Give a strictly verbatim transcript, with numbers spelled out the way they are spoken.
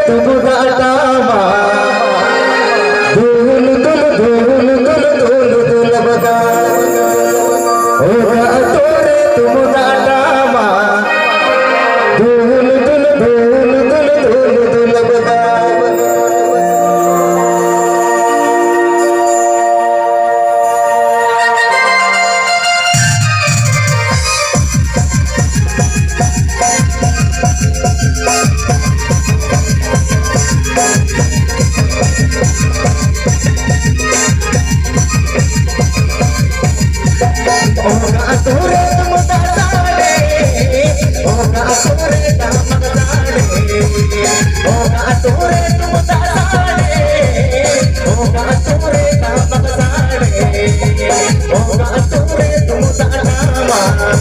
ᱛᱩᱢᱫᱟᱜ ᱴᱟᱢᱟᱠ ᱫᱩᱞ ᱫᱩᱞ ᱫᱩᱞ ᱫᱩᱞ ᱫᱩᱞ ᱫᱩᱞ ᱵᱟᱫᱟ᱾ ᱚᱲᱟᱜ ᱟᱛᱳ ᱨᱮ ᱛᱩᱢᱫᱟᱜ ᱴᱟᱢᱟᱠ ᱫᱩᱞ ᱫᱩᱞ ᱫᱩᱞ ᱫᱩᱞ ᱫᱩᱞ ᱵᱟᱫᱟ᱾ ᱚᱱᱟ ᱟᱛᱳ ᱨᱮ ᱛᱩᱢᱫᱟᱜ ᱥᱟᱰᱮ, ᱚᱱᱟ ᱟᱛᱳ ᱨᱮ ᱴᱟᱢᱟᱠ ᱥᱟᱰᱮ, ᱚᱱᱟ ᱟᱛᱳ ᱨᱮ ᱛᱩᱢᱫᱟᱜ ᱥᱟᱰᱮ, ᱚᱱᱟ ᱟᱛᱳ ᱨᱮ ᱴᱟᱢᱟᱠ ᱥᱟᱰᱮ, ᱚᱱᱟ ᱟᱛᱳ ᱨᱮ ᱛᱩᱢᱫᱟᱜ ᱴᱟᱢᱟᱠ᱾